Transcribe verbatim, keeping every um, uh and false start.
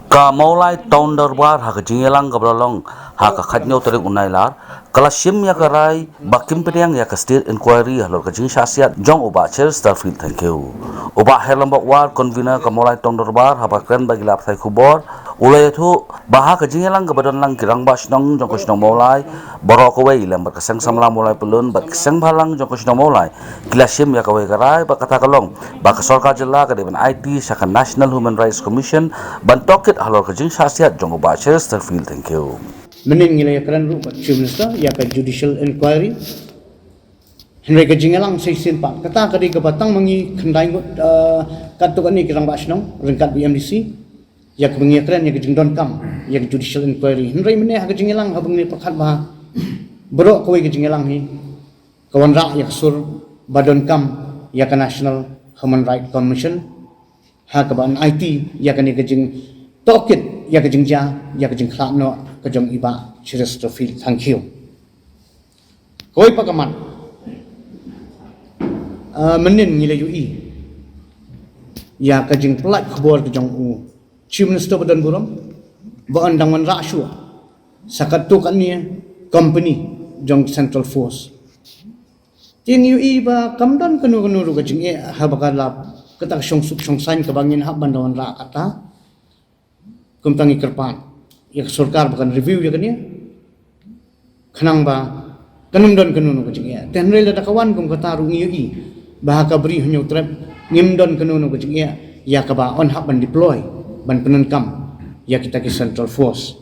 Ka Mawlai Town Dorbar ha ka jingïalang kaba la long ha ka khatñiew tarik u Nailar, ka la shim ïa ka rai ba kim pdiang ïa ka state inquiry halor ka jingshah siat jong u Bah Cheristerfield Thangkhiew. U Bah Herlambok War, convener ka Mawlai Town Dorbar, haba kren bad ki lad pathai khubor, u la ïathuh ba ha ka jingïalang kaba don lang ki rangbah shnong jong ka shnong Mawlai, baroh kawei lem bad ka seng samla Mawlai Pyllun bad ka seng bhalang jong ka shnong Mawlai, ki la shim ïa kawei ka rai, ba kata ka long ba ka sorkar jylla ka dei ban aiti sha ka National Human Rights Commission ban tohkit halor ka jingshah siat jong u Bah Cheristerfield Thangkhiew. Mynnin ngi la ïakren ruh bad Chief Minister ïa ka judicial inquiry. Hynrei ka jingïalang shisien pat kata ka dei kaba tang ma ngi khyndai ngut, eh, katto katne ki rangbah shnong ryngkat bad M D C ïa kaba ngi ïakren ïa ka jingdonkam ïa ka judicial inquiry. Hynrei mynne ha ka jingïalang haba ngi pyrkhat bha, baroh kawei ka jingïalang hi ka wanrah ïa ka sur ba donkam ïa ka National Human Rights Commission ha kaba yn aiti ïa kane ka jingtohkit ïa ka jingjia, ïa ka jingkhlad noh ka jong i Bah Cheristerfield Thangkhiew. Kawei pat ka mat, ah, mynnin ngi la ïohi ïa ka jingpyllait khubor ka jong u Chief Minister ba don burom ba yn dang wanrah shuh sa katto katne company jong Central Force. Te ngi ïohi ba kam don kano kano ruh ka jingeh haba ka la kata ka shongsuk shongsaiñ kaba ngin hap ban da wanrah kata. Kumta ngi kyrpad ïa ka sorkar ba kan review ïa kane, khnang ba kan ym don kano kano ka jingeh. Te hynrei lada ka wan kum kata ruh ngi ïohi ba ha ka Bri Hynñiewtrep ngim don kano kano ka jingeh ïa kaba yn hap ban deploy ban pyndonkam ïa kita ki Central Force.